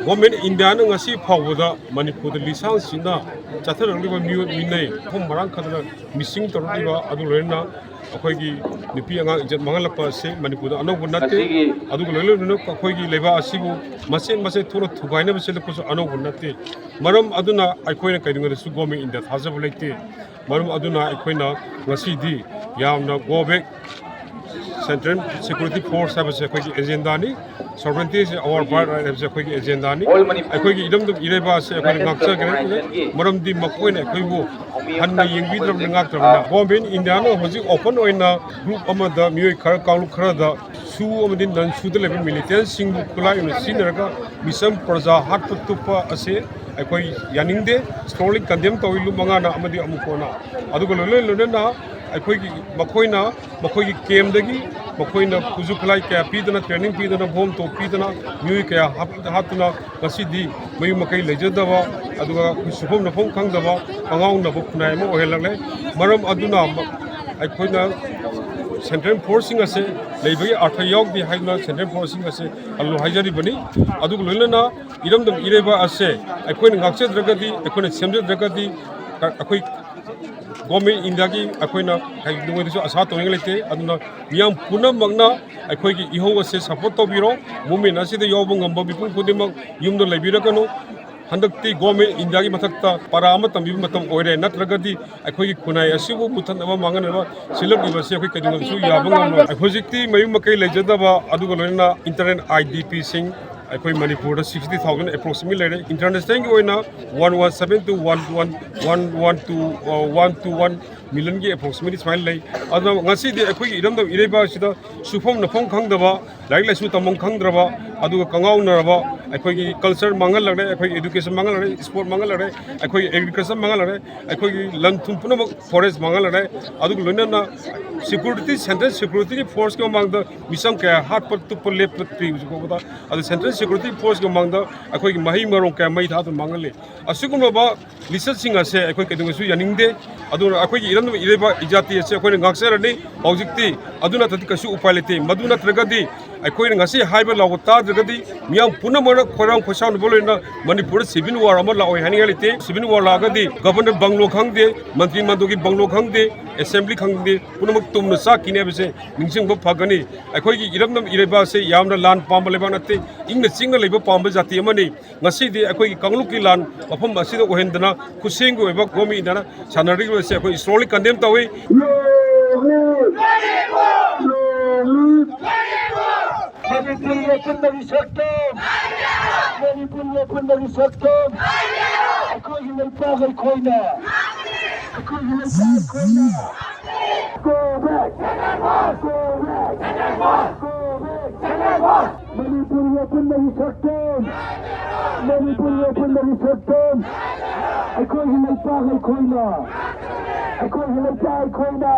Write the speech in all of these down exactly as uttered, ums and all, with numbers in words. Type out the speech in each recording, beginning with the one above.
Government ꯏꯟꯗꯤꯌꯥꯅ ꯉꯁꯤ ꯐꯥꯎꯕꯗ ꯃꯅꯤꯄꯨꯔꯗ ꯂꯤꯁꯥꯡꯁꯤꯟꯅ ꯆꯠꯊꯔꯛꯂꯤꯕ ꯃꯤꯑꯣꯏ ꯃꯤꯅꯩ ꯃꯐꯝ ꯃꯔꯥꯡ ꯈꯛꯇꯅ ꯃꯤꯁꯤꯡ ꯇꯧꯔꯛꯂꯤꯕ, ꯑꯗꯨ ꯂꯣꯏꯅꯅ ꯑꯩꯈꯣꯏꯒꯤ ꯅꯨꯄꯤ ꯑꯉꯥꯡ ꯏꯖꯠ ꯃꯥꯡꯍꯜꯂꯛꯄ ꯑꯁꯤ ꯃꯅꯤꯄꯨꯔꯗ ꯑꯅꯧꯕ ꯅꯠꯇꯦ꯫ ꯑꯗꯨꯒ ꯂꯣꯏꯅ ꯂꯣꯏꯅꯅ ꯑꯩꯈꯣꯏꯒꯤ ꯂꯩꯕꯥꯛ ꯑꯁꯤꯕꯨ ꯃꯆꯦꯠ ꯃꯆꯦꯠ ꯊꯣꯛꯅ ꯊꯨꯒꯥꯏꯅꯕ ꯁꯤꯜꯂꯛꯄꯁꯨ ꯑꯅꯧꯕ ꯅꯠꯇꯦ꯫ ꯃꯔꯝ ꯑꯗꯨꯅ ꯑꯩꯈꯣꯏꯅ ꯀꯩꯗꯧꯉꯩꯗꯁꯨ ꯒꯣꯔꯃꯦꯟ ꯏꯟꯗꯤꯌꯥ ꯊꯥꯖꯕ ꯂꯩꯇꯦ꯫ ꯃꯔꯝ ꯑꯗꯨꯅ ꯑꯩꯈꯣꯏꯅ ꯉꯁꯤꯗꯤ ꯌꯥꯝꯅ go back, Central Security Force ꯍꯥꯏꯕꯁꯦ ꯑꯩꯈꯣꯏꯒꯤ ꯑꯦꯖꯦꯟꯗꯥꯅꯤ꯫ Sovereignty is our birthright ꯍꯥꯏꯕꯁꯦ ꯑꯩꯈꯣꯏꯒꯤ ꯑꯦꯖꯦꯟꯗꯥꯅꯤ꯫ ꯑꯩꯈꯣꯏꯒꯤ ꯏꯔꯝꯗꯝ ꯏꯔꯩꯕꯥꯛ ꯑꯁꯦ ꯑꯩꯈꯣꯏꯅ ꯉꯥꯛꯆꯒꯦ, ꯃꯔꯝꯗꯤ ꯃꯈꯣꯏꯅ ꯑꯩꯈꯣꯏꯕꯨ ꯍꯟꯅ ꯌꯦꯡꯕꯤꯗ꯭ꯔꯕꯅꯤ, ꯉꯥꯛꯇ꯭ꯔꯕꯅꯤꯅ꯫ ꯒꯣꯔꯃꯦꯟ ꯏꯟꯗꯤꯌꯥꯅ ꯍꯧꯖꯤꯛ ꯑꯣꯄꯟ ꯑꯣꯏꯅ ꯒ꯭ꯔꯨꯞ ꯑꯃꯗ ꯃꯤꯑꯣꯏ ꯈꯔ, ꯀꯥꯡꯂꯨꯞ ꯈꯔꯗ ꯁꯨ ꯑꯃꯗꯤ ꯅꯟ ꯁꯨꯗ ꯂꯩꯕ ꯃꯤꯂꯤꯇꯦꯟꯁꯤꯡꯕꯨ ꯈꯨꯠꯂꯥꯏ ꯑꯣꯏꯅ ꯁꯤꯖꯤꯟꯅꯔꯒ ꯃꯤꯆꯝ ꯄ꯭ꯔꯖꯥ ꯍꯥꯠꯄ ꯇꯨꯞꯄ ꯑꯁꯤ ꯑꯩꯈꯣꯏ ꯌꯥꯅꯤꯡꯗꯦ꯫ Strongly condemn ꯇꯧꯏ, ꯂꯨꯞ ꯃꯉꯥꯅ ꯑꯃꯗꯤ ꯑꯃꯨꯛ ꯀꯣꯟꯅ꯫ ꯑꯗꯨꯒ ꯂꯣꯏꯅ ꯂꯣꯏꯅꯅ ꯑꯩꯈꯣꯏꯒꯤ, ꯃꯈꯣꯏꯅ ꯃꯈꯣꯏꯒꯤ ꯀꯦꯝꯗꯒꯤ ꯃꯈꯣꯏꯅ ꯈꯨꯠꯁꯨ ꯈꯨꯠꯂꯥꯏ ꯀꯌꯥ ꯄꯤꯗꯅ, ꯇ꯭ꯔꯦꯅꯤꯡ ꯄꯤꯗꯅ, ꯕꯣꯝ ꯇꯣꯞ ꯄꯤꯗꯅ, ꯃꯤꯑꯣꯏ ꯀꯌꯥ ꯍꯥꯞ-, ꯍꯥꯠꯇꯨꯅ ꯉꯁꯤꯗꯤ ꯃꯌꯨꯝ ꯃꯀꯩ ꯂꯩꯖꯗꯕ, ꯑꯗꯨꯒ ꯑꯩꯈꯣꯏ ꯁꯨꯐꯝ ꯅꯣꯐꯝ ꯈꯪꯗꯕ, ꯑꯉꯥꯎꯅꯕ ꯈꯨꯟꯅꯥꯏ ꯑꯃ ꯑꯣꯏꯍꯜꯂꯛꯂꯦ꯫ ꯃꯔꯝ ꯑꯗꯨꯅ ꯃ-, ꯑꯩꯈꯣꯏꯅ Central Forceꯁꯤꯡ ꯑꯁꯦ ꯂꯩꯕꯒꯤ ꯑꯥꯔꯊ ꯌꯥꯎꯗꯦ ꯍꯥꯏꯗꯨꯅ Central Forceꯁꯤꯡ ꯑꯁꯦ ꯍꯜꯂꯨ ꯍꯥꯏꯖꯔꯤꯕꯅꯤ꯫ ꯑꯗꯨꯒ ꯂꯣꯏꯅꯅ ꯏꯔꯝꯗꯝ ꯏꯔꯩꯕꯥꯛ ꯑꯁꯦ ꯑꯩꯈꯣꯏꯅ ꯉꯥꯛꯆꯗ꯭ꯔꯒꯗꯤ, ꯑꯩꯈꯣꯏꯅ ꯁꯦꯝꯖꯗ꯭ꯔꯒꯗꯤ, ꯀ-, ꯑꯩꯈꯣꯏ ꯒꯣꯔꯃꯦꯟ ꯏꯟꯗꯤꯌꯥꯒꯤ ꯑꯩꯈꯣꯏꯅ ꯀꯩꯗꯧꯉꯩꯗꯁꯨ ꯑꯁꯥ ꯇꯧꯅꯤꯡꯉꯥꯏ ꯂꯩꯇꯦ꯫ ꯑꯗꯨꯅ ꯃꯤꯌꯥꯝ ꯄꯨꯝꯅꯃꯛꯅ ꯑꯩꯈꯣꯏꯒꯤ ꯏꯍꯧ ꯑꯁꯦ ꯁꯄꯣꯔꯠ ꯇꯧꯕꯤꯔꯣ꯫ ꯃꯨꯞꯃꯦꯟ ꯑꯁꯤꯗ ꯌꯥꯎꯕ ꯉꯝꯕ ꯃꯤꯄꯨꯝ ꯈꯨꯗꯤꯡꯃꯛ ꯌꯨꯝꯗ ꯂꯩꯕꯤꯔꯒꯅꯨ꯫ ꯍꯟꯗꯛꯇꯤ ꯒꯣꯔꯃꯦꯟ ꯏꯟꯗꯤꯌꯥꯒꯤ ꯃꯊꯛꯇ ꯄꯔꯥ ꯑꯃ ꯇꯝꯕꯤꯕ ꯃꯇꯝ ꯑꯣꯏꯔꯦ, ꯅꯠꯇ꯭ꯔꯒꯗꯤ ꯑꯩꯈꯣꯏꯒꯤ ꯈꯨꯟꯅꯥꯏ ꯑꯁꯤꯕꯨ ꯃꯨꯊꯠꯅꯕ, ꯃꯥꯡꯍꯟꯅꯕ ꯁꯤꯜꯂꯛꯂꯤꯕꯁꯤ ꯑꯩꯈꯣꯏ ꯀꯩꯗꯧꯉꯩꯗꯁꯨ ꯌꯥꯕ ꯉꯝꯂꯣꯏ꯫ ꯍꯧꯖꯤꯛꯇꯤ ꯃꯌꯨꯝ ꯃꯀꯩ ꯂꯩꯖꯗꯕ, ꯑꯗꯨꯒ ꯂꯣꯏꯅꯅ ꯏꯟꯇꯔꯅꯦꯜ ꯑꯥꯏ ꯗꯤ ꯄꯤꯁꯤꯡ ꯑꯩꯈꯣꯏ ꯃꯅꯤꯄꯨꯔꯗ sixty thousand approximately ꯂꯩꯔꯦ꯫ ꯏꯟꯇꯔꯅꯦꯁꯅꯦꯜꯒꯤ ꯑꯣꯏꯅ one one seven to one one, one one to, uh, one to one millionꯒꯤ approximately ꯁꯨꯃꯥꯏꯅ ꯂꯩ꯫ ꯑꯗꯨꯅ ꯉꯁꯤꯗꯤ ꯑꯩꯈꯣꯏꯒꯤ ꯏꯔꯝꯗꯝ ꯏꯔꯩꯕꯥꯛ ꯑꯁꯤꯗ ꯁꯨꯐꯝ ꯅꯣꯐꯝ ꯈꯪꯗꯕ, ꯂꯥꯏꯔꯤꯛ ꯂꯥꯏꯁꯨ ꯇꯝꯐꯝ ꯈꯪꯗ꯭ꯔꯕ, ꯑꯗꯨꯒ ꯀꯉꯥꯎꯅꯔꯕ, ꯑꯩꯈꯣꯏꯒꯤ culture ꯃꯥꯡꯍꯜꯂꯛꯂꯦ, ꯑꯩꯈꯣꯏꯒꯤ education ꯃꯥꯡꯍꯜꯂꯛꯂꯦ, sport ꯃꯥꯡꯍꯜꯂꯛꯂꯦ, ꯑꯩꯈꯣꯏꯒꯤ agriculture ꯃꯥꯡꯍꯜꯂꯛꯂꯦ, ꯑꯩꯈꯣꯏꯒꯤ ꯂꯟ ꯊꯨꯝ ꯄꯨꯝꯅꯃꯛ forest ꯃꯥꯡꯍꯜꯂꯛꯂꯦ꯫ ꯑꯗꯨꯒ ꯂꯣꯏꯅꯅ security, central security forceꯀꯤ ꯃꯃꯥꯡꯗ ꯃꯤꯆꯝ ꯀꯌꯥ ꯍꯥꯠꯄ ꯇꯨꯞꯄ ꯂꯦꯞꯇ꯭ꯔꯤ ꯍꯧꯖꯤꯛ ꯐꯥꯎꯕꯗ꯫ ꯑꯗꯨ central security forceꯀꯤ ꯃꯃꯥꯡꯗ ꯑꯩꯈꯣꯏꯒꯤ ꯃꯍꯩ ꯃꯔꯣꯡ ꯀꯌꯥ ꯃꯩ ꯊꯥꯗꯨꯅ ꯃꯥꯡꯍꯜꯂꯤ꯫ ꯑꯁꯤꯒꯨꯝꯂꯕ ꯂꯤꯆꯠꯁꯤꯡ ꯑꯁꯦ ꯑꯩꯈꯣꯏ ꯀꯩꯗꯧꯉꯩꯁꯨ ꯌꯥꯅꯤꯡꯗꯦ꯫ ꯑꯗꯨꯅ ꯑꯩꯈꯣꯏꯒꯤ ꯏꯔꯝꯗꯝ ꯏꯔꯩꯕꯥꯛ ꯏꯖꯥꯇꯤ ꯑꯁꯤ ꯑꯩꯈꯣꯏꯅ ꯉꯥꯛꯆꯔꯅꯤ꯫ ꯍꯧꯖꯤꯛꯇꯤ ꯑꯗꯨ ꯅꯠꯇ꯭ꯔꯗꯤ ꯀꯩꯁꯨ ꯎꯄꯥꯏ ꯂꯩꯇꯦ꯫ ꯃꯗꯨ ꯅꯠꯇ꯭ꯔꯒꯗꯤ ꯑꯩꯈꯣꯏꯅ ꯉꯁꯤ ꯍꯥꯏꯕ ꯂꯥꯎꯕ ꯇꯥꯗ꯭ꯔꯒꯗꯤ ꯃꯤꯌꯥꯝ ꯄꯨꯝꯅꯃꯛꯅ ꯈꯣꯏꯔꯥꯡ ꯈꯣꯏꯁꯥꯎꯅꯕ ꯂꯣꯏꯅꯅ ꯃꯅꯤꯄꯨꯔꯗ ꯁꯤꯚꯤꯜ ꯋꯥꯔ ꯑꯃ ꯂꯥꯛꯑꯣꯏ ꯍꯥꯏꯅꯤꯡꯉꯥꯏ ꯂꯩꯇꯦ꯫ ꯁꯤꯚꯤꯜ ꯋꯥꯔ ꯂꯥꯛꯑꯒꯗꯤ ꯒꯚꯔꯅꯔ ꯕꯪꯒ꯭ꯂꯣ ꯈꯪꯗꯦ, ꯃꯟꯇ꯭ꯔꯤ ꯃꯟꯗꯣꯒꯤ ꯕꯪꯒ꯭ꯂꯣ ꯈꯪꯗꯦ, ꯑꯦꯁꯦꯝꯕ꯭ꯂꯤ ꯈꯪꯗꯦ, ꯄꯨꯝꯅꯃꯛ ꯇꯨꯝꯅ ꯆꯥꯛꯈꯤꯅꯤ ꯍꯥꯏꯕꯁꯦ ꯅꯤꯡꯁꯤꯡꯕ ꯐꯒꯅꯤ꯫ ꯑꯩꯈꯣꯏꯒꯤ ꯏꯔꯝꯗꯝ ꯏꯔꯩꯕꯥꯛ ꯑꯁꯤ ꯌꯥꯝꯅ ꯂꯥꯟ ꯄꯥꯝꯕ ꯂꯩꯕꯥꯛ ꯅꯠꯇꯦ, ꯏꯪꯅ ꯆꯤꯛꯅ ꯂꯩꯕ ꯄꯥꯝꯕ ꯖꯥꯇꯤ ꯑꯃꯅꯤ꯫ ꯉꯁꯤꯗꯤ ꯑꯩꯈꯣꯏꯒꯤ ꯀꯥꯡꯂꯨꯞꯀꯤ ꯂꯥꯟ ꯃꯐꯝ ꯑꯁꯤꯗ ꯑꯣꯏꯍꯟꯗꯅ ꯈꯨꯠꯁꯦꯝꯒꯤ ꯑꯣꯏꯕ ꯒꯣꯃꯤꯗꯅ ꯁꯥꯟꯅꯔꯤꯕ ꯑꯁꯤ ꯑꯩꯈꯣꯏ strongly condemn ꯇꯧꯏ꯫ ꯃꯅꯤꯄꯨꯔꯒꯤ ꯑꯄꯨꯟꯕꯒꯤ ꯁꯛꯇꯝ, ꯃꯅꯤꯄꯨꯔꯒꯤ ꯑꯄꯨꯟꯕꯒꯤ ꯁꯛꯇꯝ, ꯑꯩꯈꯣꯏꯒꯤ ꯂꯩꯄꯥꯛ ꯑꯩꯈꯣꯏꯅ, ꯑꯩꯈꯣꯏꯒꯤ ꯂꯩꯄꯥꯛ ꯑꯩꯈꯣꯏꯅ꯫ Go back! Go back! Go back! ꯃꯅꯤꯄꯨꯔꯒꯤ ꯑꯄꯨꯟꯕꯒꯤ ꯁꯛꯇꯝ, ꯃꯅꯤꯄꯨꯔꯒꯤ ꯑꯄꯨꯟꯕꯒꯤ ꯁꯛꯇꯝ, ꯑꯩꯈꯣꯏꯒꯤ ꯂꯩꯄꯥꯛ ꯑꯩꯈꯣꯏꯅ, ꯑꯩꯈꯣꯏꯒꯤ ꯂꯩꯄꯥꯛ ꯑꯩꯈꯣꯏꯅ꯫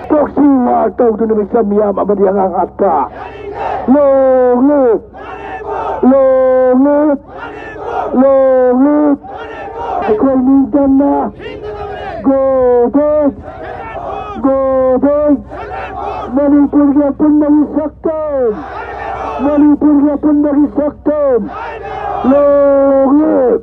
Proxy war ꯇꯧꯗꯨꯅ ꯃꯤꯆꯝ ꯃꯤꯌꯥꯝ ꯑꯃꯗꯤ ꯑꯉꯥꯡ ꯍꯥꯠꯄ꯫ Long live! Long live! Long live! ꯑꯩꯈꯣꯏ ꯅꯤꯡꯇꯝꯅ Go back! Go back! ꯃꯅꯤꯄꯨꯔꯒꯤ ꯑꯄꯨꯟꯕꯒꯤ ꯁꯛꯇꯝ! ꯃꯅꯤꯄꯨꯔꯒꯤ ꯑꯄꯨꯟꯕꯒꯤ ꯁꯛꯇꯝ! Long live!